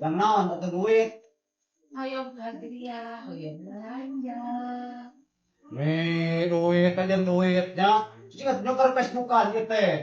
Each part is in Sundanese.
Bang naon atuh duit? Hoyong hadiah, hoyong belanja. Nih, duit aja duitnya. Cicing atuh nyoker Facebookan ieu teh.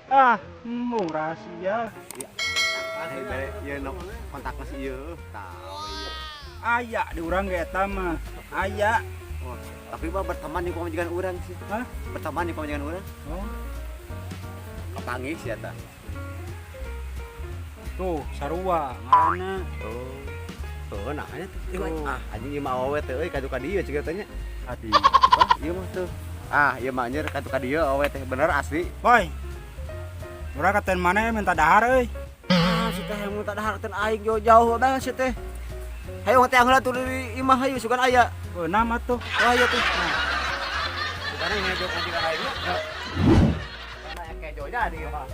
Ah, embung rahasia. Bere ieu nu kontak masih ieu. Tahu ieu. Aya di urang ge eta mah. Aya. Oh, tapi mah berteman di pamajikan urang sih. Hah? Berteman di pamajikan urang. Oh, Kapanggih sih eta. tuh sarua ngaranna. Oh. Tuh, nah nya tuh. Tuh. Ah, anjing ieu mah awewe teh euy kadu ka dieu cik tanya. Adi. Wah, ieu mah tuh. Ah, ieu mah anjir kadu ka dieu awewe teh bener asli. Boy. Urang katen mana minta dahar euy. Ah, si teh yang minta dahar teh aing jauh-jauh banget si teh. Hayo teh heula tuh di imah hayu sugan aya. Beunam atuh. Wah, iya tuh. Sugan ngejo pamajikan aing. Karena kejonya di imah.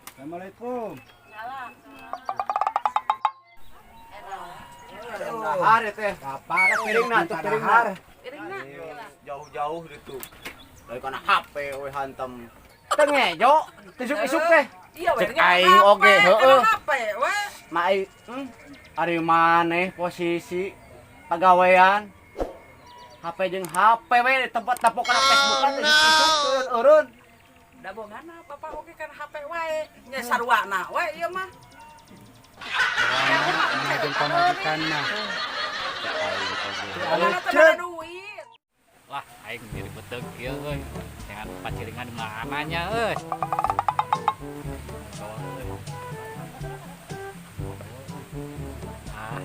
Assalamualaikum. Dahar ya teh. Lapar Piringna minta tuh piringna. dahar. Piringna. Jauh-jauh gitu. Dari kana HP we hantem. Teu ngejo, isuk-isuk teh. Iya, we. Cek aing oge, heueuh. HP we. Ma ai, ari maneh posisi pagawean HP jeung HP we di tempat tapok kana Facebookan isuk-isuk turun eureun. Da bongana bapak oge kan HP wae. Nya saruana we ieu mah. Mana jeung pamajikan mah. Bongana teh mere duit. Wah, aing diri beteug kieu euy. Dengan paciringan di mana nya euy. Ah,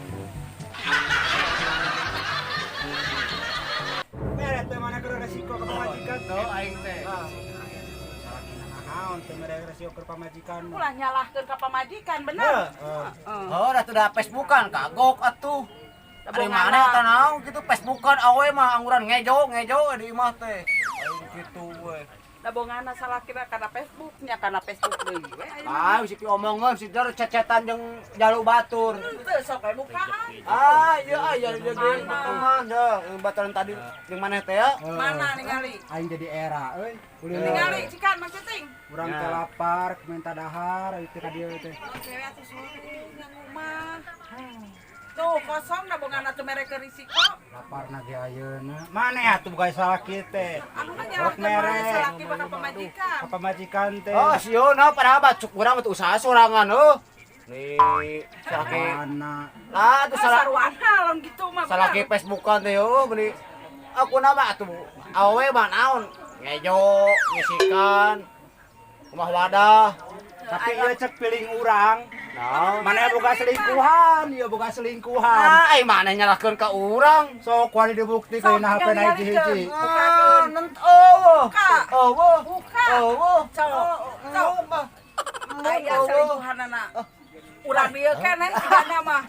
Mere teh mana keur resiko ka pamajikan Tuh aing teh. Salakina naon teh mere resiko ka pamajikan. Ulah nyalahkeun ka pamajikan, bener. Heeh. Heeh. Oh, dah tuh dah Facebookan kagok atuh. Da Ari bongana. maneh eta naon gitu Facebookan awe mah angguran ngejo ngejo di imah teh. Aing kitu we. Da bongana salakina kana Facebook nya kana Facebook deui we ayeuna. Ah, bisi diomongeun si der cecetan jeung jalu batur. Teu sok we bukaan. Ah, iya ah, iya iya ge mah dah baturan tadi jeung maneh teh ya. Mana ningali? Aing jadi era euy. Ulin Ningali cikan Mang Cecing. Urang teh lapar, minta dahar itu ka dieu teh. Cewek atuh suruh yang rumah. Tuh kosong da bongana teu mere ke risiko. Lapar na ge ayeuna. Maneh atuh boga salaki teh. Anu mah Rok nyalahkeun mere. wae salaki bakal pamajikan. Ka pamajikan teh. Oh, sieun ah padahal bacuk urang mah teu usaha sorangan heuh. Nih, salaki. Mana? Lah, tuh Ah, salah saruana lamun gitu mah. salaki Facebookan teh heuh meuni aku nama atuh awewe mah naon ngejo, ngisikan. Rumah wadah. Tapi ieu cek piling urang. Naon? Maneh boga selingkuhan, ieu boga selingkuhan. Ah, ai maneh nyalahkeun ka urang. Sok wani dibukti Sok, na HP na hiji-hiji. Ah, nent oh. Buka. Oh. Buka. Oh. Sok. Sok. Aya selingkuhanana. Urang dieu keneh sigana mah.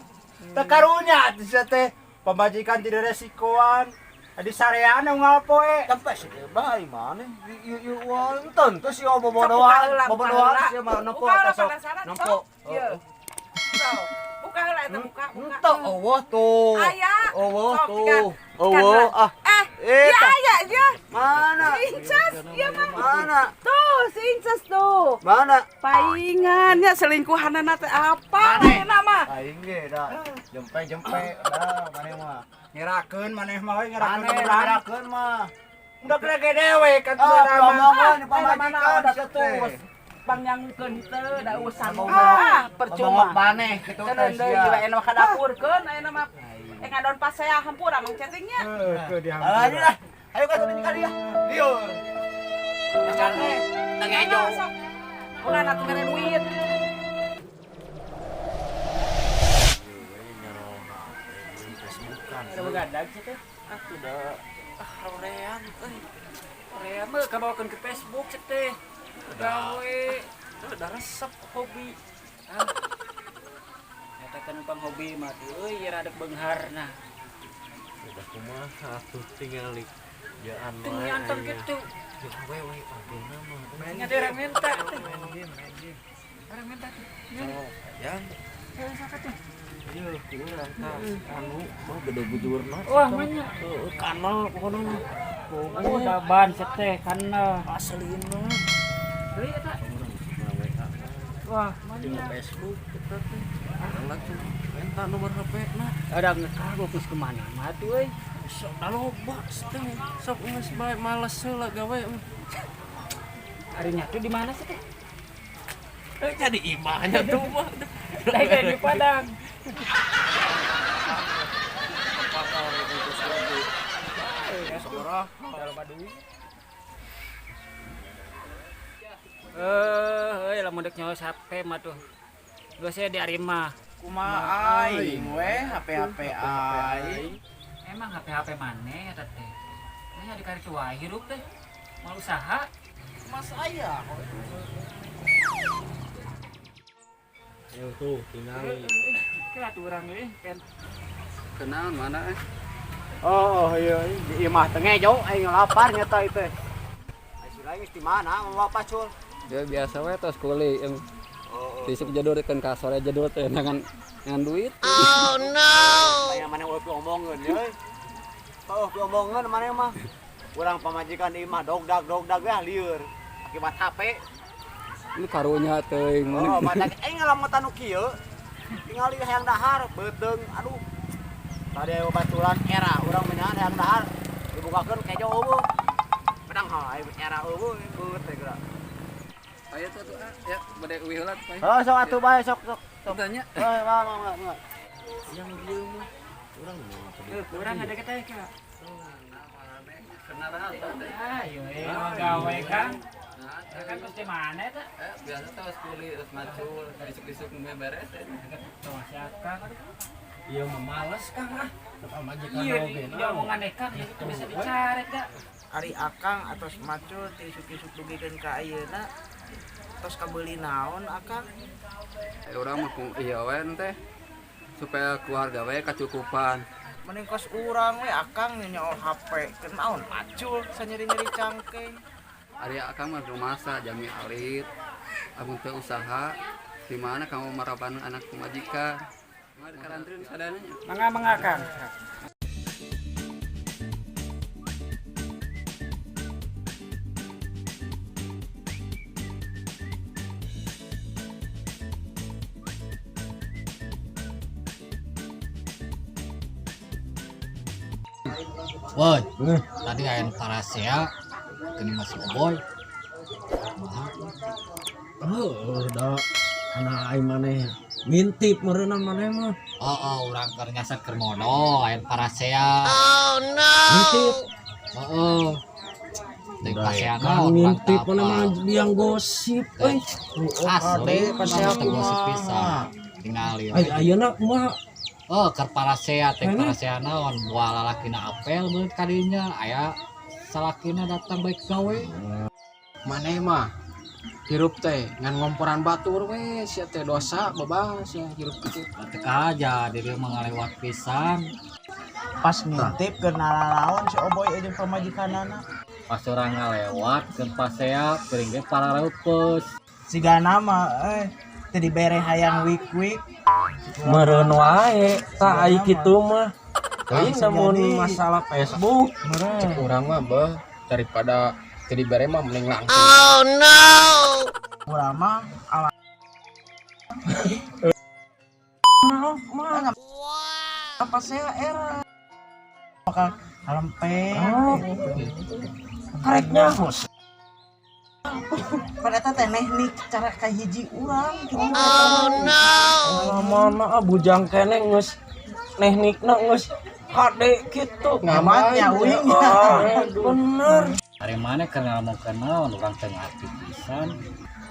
Teu karunya atuh teh pamajikan tidak resikoan. Adi sareana unggal poe. Sampai sih bae maneh. Ieu ieu wonten teu sih bobodohan, Sok, buka heula, buka bobodohan heula. sih mah nempo Buka heula eta sok. penasaran, Nempo. sok. Ieu. Sok. Buka heula eta buka, buka. Entah eueuh tuh. Aya. Eueuh Sok, tuh. cikan. Eueuh Cikan ah. Eh, Eh, ya tah. aya ya. Mana? Si Incas, ieu mah. Mana? Tuh, si Incas tuh. Mana? Paingannya selingkuhanana teh apa ayeuna mah? Aing ge da. Jempe-jempe dah maneh mah. Ngerakeun maneh mah we ngerakeun Maneh urang. ngerakeun mah. Udah kena ge dewe kan Ah, saudara mah. omongan Mana pamajikan udah sia tuh. teh. Pangnyangukeun teu da urusan. Ngomong- Ah, percuma. Ngomong maneh kitu teh Tenan deui sia. we aya mah ka dapurkeun ayeuna mah. Eh ngadon pasea hampura Mang Cecingnya. Heuh, ke Ah, ini dihampura. lah. Ayo kan ka dia. Liur. Pacar teh teu ngejo. Sok. Ulah atuh mere duit. Ada begadag sih teh. Atuh da ah rorean euy. Rorean mah kabawakeun ke Facebook sih teh. Gawe da resep hobi. Ah. Eta kan pang hobi mah tuh euy rada beungharna. Udah kumaha atuh tingali jaan wae. Teu nyanton kitu. Gawe we pagena mah. Nya teh urang minta teh. Urang minta teh. Oh, yang. Heuh sok atuh. Ieu urang tah anu mah gede bujurna. Wah, manya. Heuh, kanal pokona mah. Oh, daban seteh kanal. Aslina. Deui eta. Wah, manya. Facebook kita teh. Langsung minta nomor HP na. Ada ngekagok geus kemana mah tuh euy. Sok da loba teh. Sok geus bae males heula gawe. Ari nyatu di mana sih teh? Jadi imahnya tuh mah. Lain di Padang. Eh, lamun dek nyawa HP mah tuh. Geus saya di Arima. Kumaha aing we HP-HP aing. Emang HP-HP maneh eta teh? Nya dikari wae hirup teh. Mau usaha. Mas aya. Ayo tuh tingali. Kira tuh urang euy pen. Kenal mana eh? Oh, iya di imah teh ngejo aing lapar nyata itu. Ai si lain geus di mana mau apa cul? Ya biasa we tos kuli. Tisuk jadul kan ka sore jadul teh dengan duit. Oh no. Aya mana eueuh omongeun euy. Eueuh omongeun maneh mah. Urang pamajikan di imah dogdag-dogdag we lieur akibat HP. Ini karunya teuing Oh, matak aing ngalamutan nu kieu. Tingali hayang dahar beuteung aduh. Tadi aya baturan era urang menyahan hayang dahar dibukakeun kejo eueuh. Pedang ha aya era eueuh beut teh geura. Ayo tuh ya bade uih heula tuh. Oh, sok atuh bae sok sok. Tanya. Oh, mangga. Yang dieu mah urang mah. Urang ada kita ya. Kenal teh. Ayo gawe Kang. Kan terus di mana eta? Biasa tos kuli terus macul, isuk-isuk beres. Tuh si Akang. Ieu mah males Kang ah. Pamajikan Iya, oge. dia omongan Kang itu bisa dicaret da. Ari akang atos macul ti isuk-isuk dugikeun ka ayeuna. Tos kabeuli naon akang? Urang mah iya we teh supaya keluarga we kacukupan. Mending kos urang we akang nyaol HP kenaon macul sanyeri-nyeri cangkeng. Ari akang mah rumasa jami alit. Amun teu usaha di mana kamu maraban anak pemajikan. Mah dikarantrieun sadayana nya. Mangga mangga Kang. Woi, tadi aya parasea geuning masih oboy. Heuh, da anak aing maneh ngintip meureunna maneh mah. Oh, urang keur nyasar keur mono aya parasea. Ngintip. Heeh. Teh parasea Kan naon urang ngintip teh maneh mah apa. biang gosip euy. Asli parasea teh gosip kumaha? pisan. Tingali. Ai ayeuna kumaha? Oh, keur parasea teh Mana? parasea naon buah lalakina apel beut kadinya aya salakina datang baik gawe. Maneh mah hirup teh ngan ngomporan batur we sia teh dosa babah sia hirup kitu. Teu aja diri mah ngalewat pisan. Pas ngintip keur nalalaon si Oboy jeung pamajikanana. Pas urang ngalewat keur pasea piring ge paraleupes. Sigana mah teu dibere hayang wik-wik. Meureun wae tah ai kitu mah. Teuing Bisa namun jadi. masalah Facebook Meureun. urang mah beuh daripada teu dibere mah mending langsung. Urang mah ala Mah apa saya era. Bakal halempe. karek nyaho. Pan eta teh teknik cara kahiji urang gitu. Mana ah bujang keneh geus teknikna geus kade kitu. Ngamatnya uing. Ah, bener. Ari mana keur ngomongkeun naon urang teu ngarti pisan.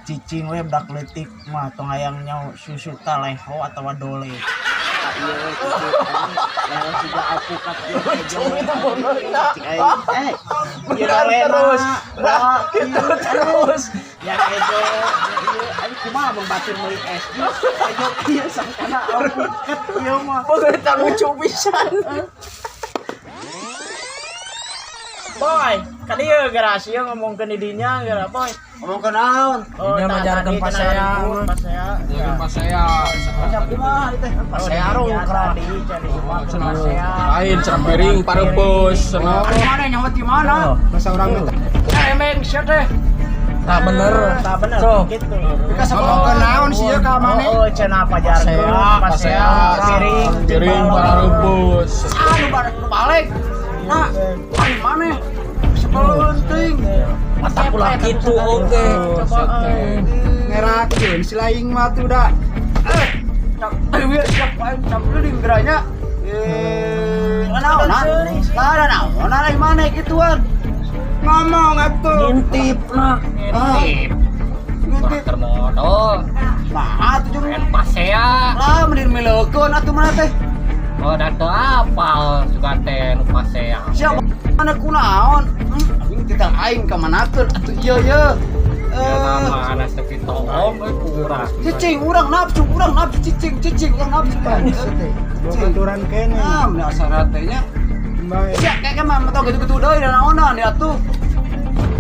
Cicing we budak leutik mah tong hayang nyaho susu taleho atawa dole. Ieu kitu. Ya siga alpukat ieu kejo. Cik aing. Eh, ieu terus. Nah, Gitu terus. Ya kejo, ieu aing kumaha mun batur meuli es jus. Kejo kieu sangkana alpukat ieu mah. Beungeut lucu pisan. Boy, kan ieu gara sia ngomongkeun di dinya gara boy. Ngomong ke naon? Oh, Dinya tah, majarkeun tadi pasea. cenah ribut, pasea. Jangan pasea. Macam kumaha ieu teh? Pasea rungkra. Tadi cari imah ke pasea. Lain cenah piring pareupus cenah. Mana nyawa di mana? Masa urang minta. Emeng sia teh. Tak bener. Tak bener Sok. gitu. Ngomong ke naon sih ya ka maneh? Oh, cenah pajarkeun pasea, piring, Piring pareupus. Anu balik. Nah, ari maneh sebelun teuing. Mata pula kitu oge. Ngerakeun si laing mah tuh da. Eh, cak deui siap aing cak deui geranya. Eh, naon? Lah naon? Lain maneh gituan. Ngomong atuh. Ngintip nah. Ngintip. Ngintip. Keur modal. Nah, atuh jeung Main pasea. lah mending mileukeun atuh mana teh. Oh, da teu apal sugan teh nu pasea. Siap mana kunaon? Aing titah aing ka manakeun atuh ieu ye. Ya Eh, nama anak sepi toom euy kurang. cicing urang nafsu cicing cicing urang nafsu Teh. Baturan kene. Nah, mun asa teh nya. Bae. Sia kayak mah tau gitu-gitu deui da naonan ya tuh.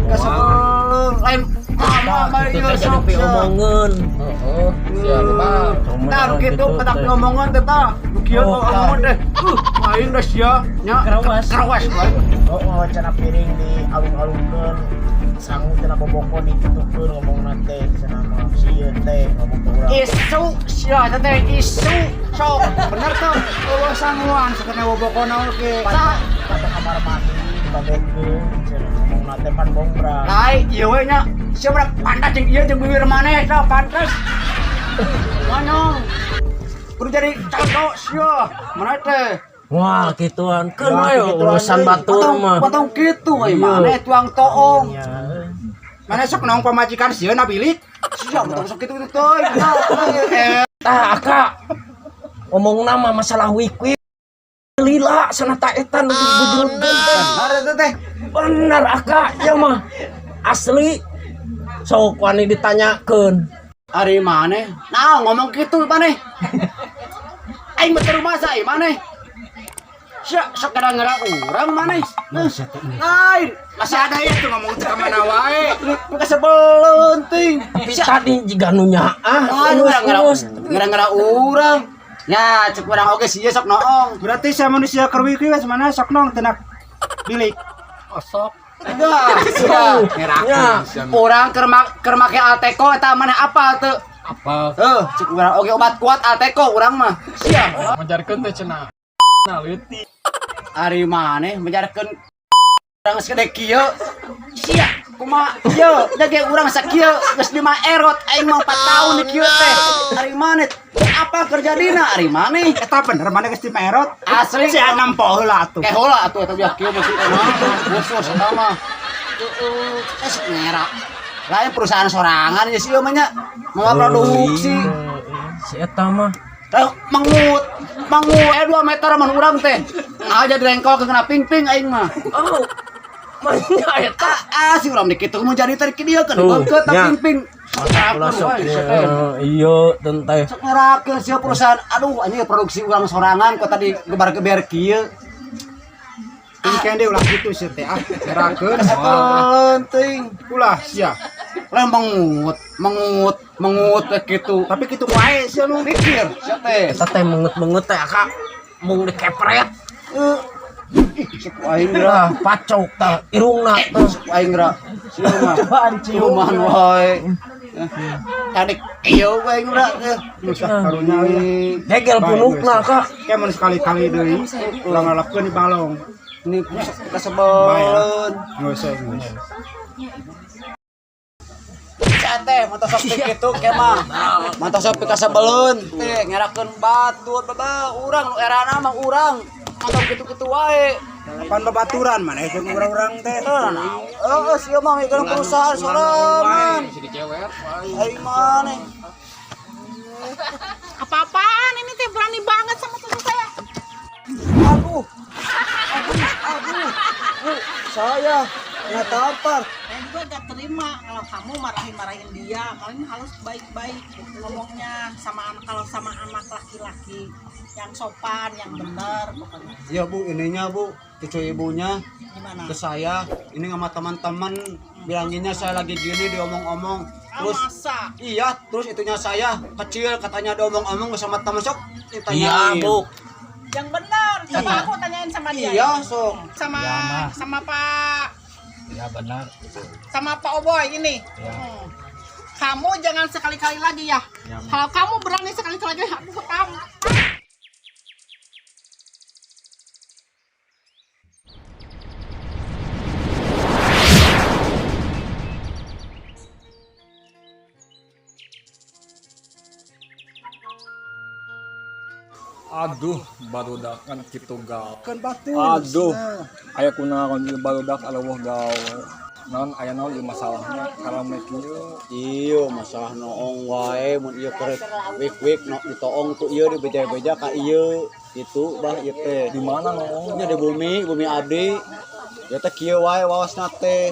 Kasebel lain mama mah Itu ieu teh jadi sok sia. piomongeun. Heeh. Sia bang. Tah nu kitu petak diomongan teh tah. Nu kieu omongan teh. Aing da sia nya. Kerawas. Kerawas wae. Oh, oh, cenah piring di alung-alungkeun sangu cenah bobokon ditutukeun ngomongna teh cenah mah sieun teh ngomong ke urang. Isu sia teh teh isu sok bener tuh. Eueuh sanguan sakana bobokona oge. Tah Kata kamar mandi dibabekeun cenah ngomongna teh pan bongbrang. lain ieu we nya. Sia mah pantas jeung ieu jeung bibir maneh tah pantas. Manyong. Kudu jadi contoh sia. Mana teh? Wah, gituan keun we urusan batur mah. Potong kitu we maneh tuang toong. Iya. Mana sok naong pamajikan sieun bilik. Sia potong sok kitu kitu teuing. Eh, Tah, Akak. Ngomong nama masalah wik-wik. Lila sana ta eta nu dibujurkeun teh. bener eta teh. Bener Akak, ya mah. Asli. Sok wani ditanyakeun. Ari maneh? Nah, ngomong kitu maneh. Aing mah teu rumasa ieu maneh. Sia sok gara-gara urang maneh. Lain, Masih ada ya tuh ngomong teh ka mana wae. kasebeleun teuing. Tapi tadi jiga nu nyaah. Lain gara-gara Urus-urus. gara-gara urang. Ya, cek urang oge sia sok noong. Berarti saya manusia keur wik wis mana sok nong tenak bilik. Osok. Enggak, sia Ya. Urang keur make Alteco eta maneh apal teu? Apal. Heuh, cek urang oge obat kuat Alteco urang mah. Sia. Majarkeun teh cenah. Nah, leutik. Ari maneh menjarkeun urang segede kieu. Sia, kumaha ieu? Da ge urang sakieu geus 5 erot aing mah 4 tahun di kieu teh. Ari maneh apa kerja dina ari maneh? Eta bener mana geus dimerot. Asli Si nampo heula atuh. Kayak heula atuh eta biah kieu mesti khusus eta mah. Heeh, geus ngera. Lain perusahaan sorangan ya sih ieu mah nya. Mau produksi. Si eta mah. Eh, mengut, mengut 2 meter mun urang teh. Aja direngkol kena ping-ping aing mah. Oh. Manya eta. Ah, si urang dikitu mun jadi teh kieu kan Tuh, beukeut nya. ping-ping. Ulah sok. Iya, tenteh. Sok ngerakeun sia perusahaan. Aduh, anjing produksi urang sorangan kok tadi gebar-geber kieu. Ini kende ulah kitu sih teh ah. Ngerakeun. Kesebeleun teuing. Ulah sia. Lain mengut, mengut, mengut teh kitu. Tapi kitu wae sia nu. Mikir sia teh. Eta teh mengut-mengut teh Akak. Mung dikepret. Eh, Ih, sok aing geura. Lah, pacok tah irungna tah. Sok aing geura. Sia mah. Cobaan cium. Ciuman wae. Tadi ieu wae geura. Susah karunya we. Gegel punukna Kak. Kayak mun sekali-kali deui ulah ngalapkeun di balong. Ini kasebeleun. Geus geus. Teh mata sok kitu ke mah. Mata sok kasebeleun teh ngerakeun batur baba urang nu erana mah urang. Mata kitu-kitu wae. Pan babaturan maneh jeung urang-urang teh. Heeh, sia mah megang perusahaan sorangan. Si dicewek. Aing maneh. Apa-apaan ini teh berani banget sama tuh. Aduh. Aduh, aduh. Bu, saya nggak tampar. Saya juga gak terima kalau kamu marahin-marahin dia. Kalian harus baik-baik ngomongnya sama anak, kalau sama anak laki-laki yang sopan, yang benar pokoknya. Iya Bu, ininya Bu, cucu ibunya Gimana? ke saya, ini sama teman-teman bilanginnya saya lagi gini diomong-omong. Terus masa? Iya, terus itunya saya kecil katanya diomong-omong sama teman sok ditanyain. Iya, Bu. Yang benar. Coba aku tanyain sama dia. Iya, sok. Sama Iya, Ma. sama Pak Ya benar. sama Pak Oboy ini. Ya. Kamu jangan sekali-kali lagi ya. Ya, Ma. Kalau kamu berani sekali-kali lagi, aku tampar. Aduh, barudak kan kitu gawe. Kan batu. Aduh, aya kunaon ieu barudak aleuweuh gawe. Naon aya naon ieu masalahna karame kieu. Iya, masalah noong wae mun ieu keur wik-wik no ditoong ku ieu dibeja-beja ka ieu gitu bah ieu teh. Di mana noong? Nya di bumi, bumi abdi. Ieu teh kieu wae waosna teh.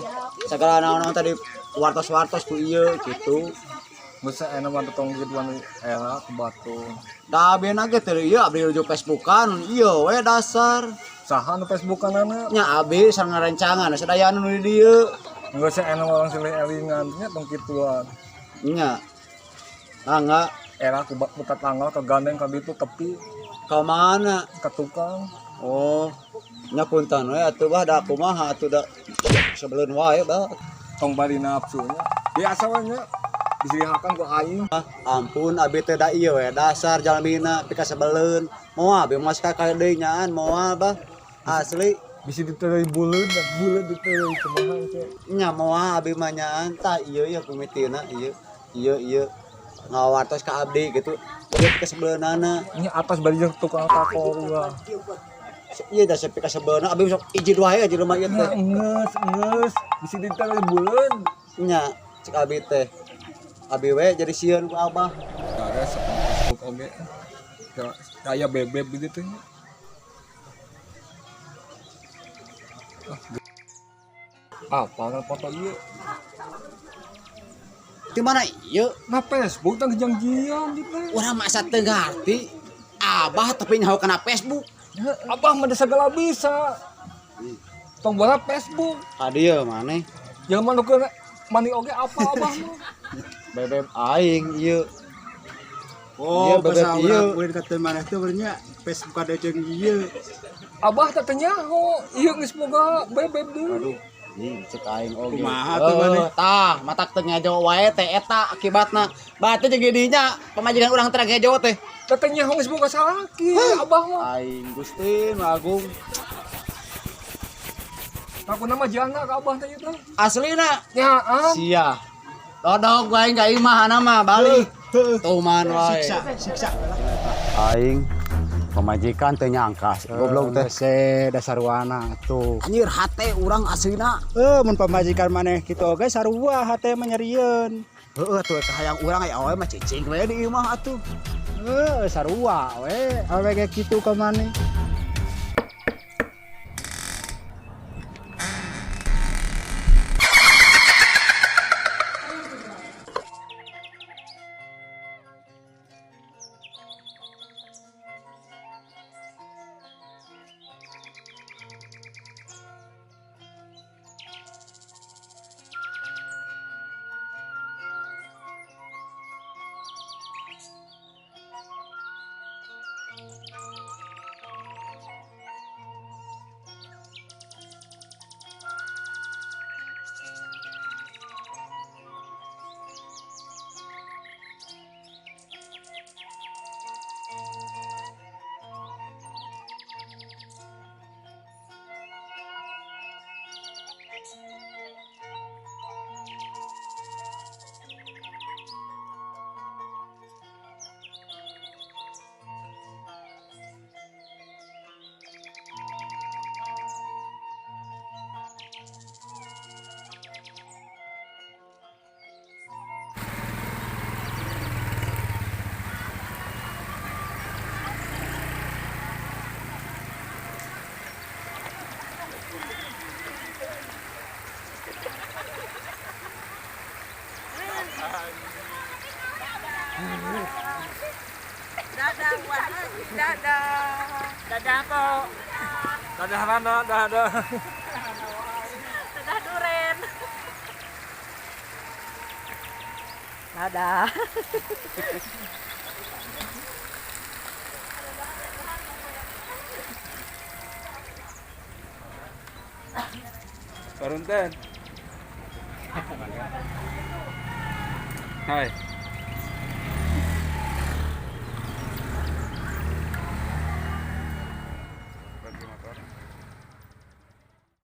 Sagala naon-naon tadi wartos-wartos ku ieu gitu. Geus aya mah tong gituan era ku batur. Da abdi ge teh ieu abdi nuju Facebookan, ieu we dasar. Saha nu Facebookanana? Nya abdi sareng rencangan sadayana nu di dieu. Geus aya mah orang silih elingan nya tong kituan. Nya. Mangga Era ku tetangga ke gandeng ka ditu tepi ka mana? ka tukang. Oh, nya punten we atuh bah da kumaha atuh da sebelun wae bah. Tong bari nafsunya. Biasa we nya disirihakan ku aing. Ampun abi teh da ieu we dasar jalmina pikasebeleun. Moal abi mah sakali deui nyaan moal bah. Asli Bisi diteuleuy buleud, buleud diteuleuy kumaha engke. nya moal abi mah nyaan tah ieu ya kumitina ieu. Ieu ieu ngawartos ka abdi gitu. Ieu pikasebeleunana. Nya atas bari jeung tukang takor ulah. Ieu da pikasebeleunna abi sok izin wae aja rumah ieu Nya teh. geus, geus bisi diteuleuy buleud. Nya cek abi teh. Abi we jadi sieun ku abah. Kare Facebook oge. Kayak bebek begitu nya. Apa foto ieu? Di mana ieu? Nah Facebook teh janjian gitu. Urang masa teu ngarti. Abah tapi nyaho kana Facebook. Abah mah segala bisa. Tong bola Facebook. Ka dieu maneh. Jelema nu keur mani oge apa abah mah? Bebeb aing ieu. Oh, Iya, bebeb bahasa ieu. urang ulin ka teu maneh teh bernya Facebook ada jeung ieu. Abah teh teu nyaho, ieu geus boga bebeb deui. Aduh, ih cek aing oge. Kumaha tuh maneh? Tah, matak teu ngejo wae teh eta akibatna. Batu jeung dinya pamajikan urang teh ngejo teh. Teh teu nyaho geus boga salaki abah mah. Aing Gusti nu Agung. Takuna mah jana ka abah teh ieu teh. Aslina Nyaan. sia. Dodog wae ka imah mah balik. Tuman wae. Siksa, siksa. Aing pamajikan teu nyangka goblok teh. Se dasarwana tuh. Anjir hate urang aslina. Mun pamajikan maneh kitu oge sarua hate mah nyerieun. Heeh tuh kahayang urang aya awewe mah cicing we di imah atuh. Sarua we awe ge kitu ka maneh. Dadah po. Dadah Rana, dadah. Dadah duren. Dadah. Parunten. Hai.